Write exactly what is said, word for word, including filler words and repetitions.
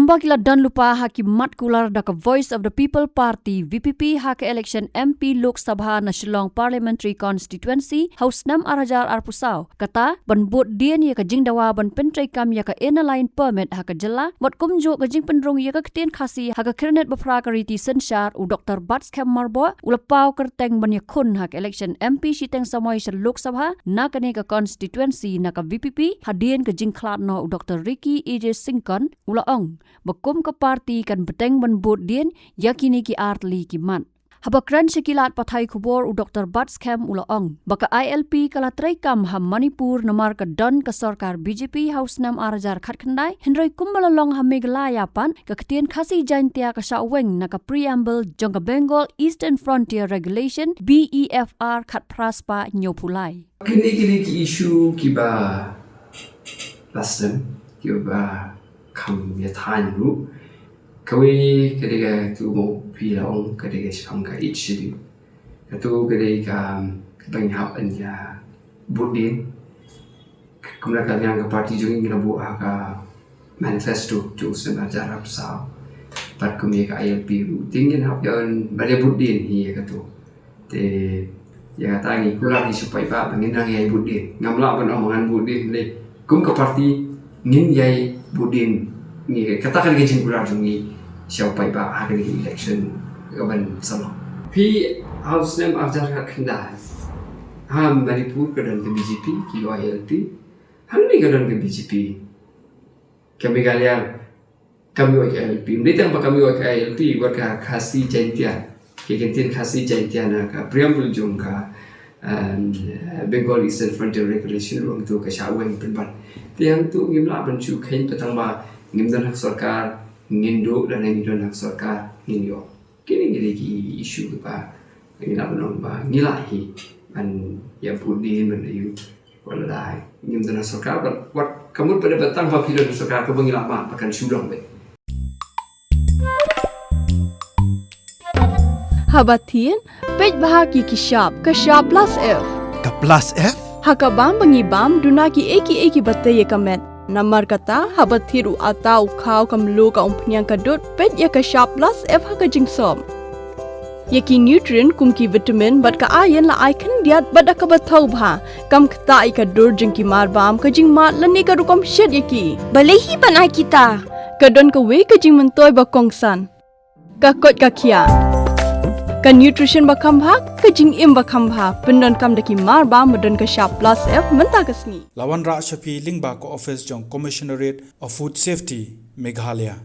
Ba ki la don lypa ha ki mat kular da ka Voice of the People Party, V P P, ha ka election M P Lok Sabha na Shillong Parliamentary Constituency ha u snem ar hajar arphew saw, kata ban bud dien ïa ka jingdawa ban pyntreikam ïa ka Inner Line Permit ha ka jylla, bad kumjuh ka jingpynrung ïa ka ktien Khasi ha ka khyrnit ba phra ka riti synshar, u Doctor Batskhem Myrboh u la paw kyrteng ban ïakhun ha ka election M P shiteng samoi sha Lok Sabha na kane ka constituency na ka V P P, hadien ka jingkhlad noh u Doctor Ricky A J Syngkon, u la ong ba kum ka party kan bteng ban bud dien ïa kine ki artylli ki mat. Haba kren sha ki lad pathai khubor, u Doctor Batskhem u la ong ba ka I L P ka la treikam ha Manipur namar ka don ka sorkar B J P ha u snem ar hajar khatkhyndai, hynrei kumba la long ha Meghalaya pat, ka ktien Khasi Jaintia ka shah weng na ka preamble jong ka Bengal Eastern Frontier Regulation, B E F R khatphra spah hynñiewphew lai. Kine, kine ki issue kiba la snem, kiba kham ïathuh ruh. Kawei ka dei katu ba phi la ong, ka dei ka shaphang ka Eighth Schedule. Katu ka dei ka, kaba ngi hap ban ïa bud dien. Kumba ka liang ka party jong ngi, ngi la buh ha ka manifesto jong u snem ar hajar arphew saw. Bad kum ïa ka I L P ruh, te ngin hap ïa ban ïa bud dien hi ïa katu. Te ïa kata ngi kular hi sha u paidbah ba ngin nang ïa bud dien. Ngam lah ban ong ba ngan bud dien lei. Kum ka party ngin ïa bud dien. Ngi, kata ka dei ka jingkular jong ngi sha u paidbah ha kane ka election kaban sa long. Phi, ha u snem ar hajar khatkhyndai, ha Manipur ka don ka B J P, ki ïoh I L P. Hangne ka don ka B J P. Ka Meghalaya kam ïoh I L P. Ym dei tang ba kam ïoh I L P, wat ka Khasi Jaintia, ka ktien Khasi Jaintia na ka preamble jong ka, um, Bengal Eastern Frontier Regulation ruh hangto ka shah weng pynban. Te hangto ngim lah ban shu kheiñ, tang ba ngim don ha ka sorkar ngin duh, lane ngi don ha ka sorkar ngin ïoh. Kine, kine ki issue kiba ngi lah ban ong ba ngi lah hi ban ïa bud dien ban ïa, wat la dei ngim don ha sorkar, wat, wat ka mut pat ba tang ba phi don ha sorkar kaba ngi lah ban, ba kan shu long beit. Haba thied, peit bha ki, ki shap, ka shap plus F. Ka plus F? Ha ka bam ba ngi bam, duna kiei kiei kiba tei ïa ka met. Namar kata, haba thied u atta, u khaw, ka mluh, ka umphniang, ka dud, peit ïa ka shap plus F ha ka jingsop. Ïa ki nutrient kum ki vitamin bad ka iron la ai khyndiat bad da kaba thaw bha, kam ktah ïa ka dur jong ki marbam, ka jingmad lane ka rukom shet ïa ki. Balei hi ban ai kita? Ka don kawei ka jingmyntoi ba kongsan. Ka koit ka khiah. Ka nutrition ba kham bha, ka jingim ba kham bha, pyndonkam da ki marbam ba don ka shap plus F mynta ka sngi. La wanrah sha phi lyngba ka office jong Commissionerate of Food Safety, Meghalaya.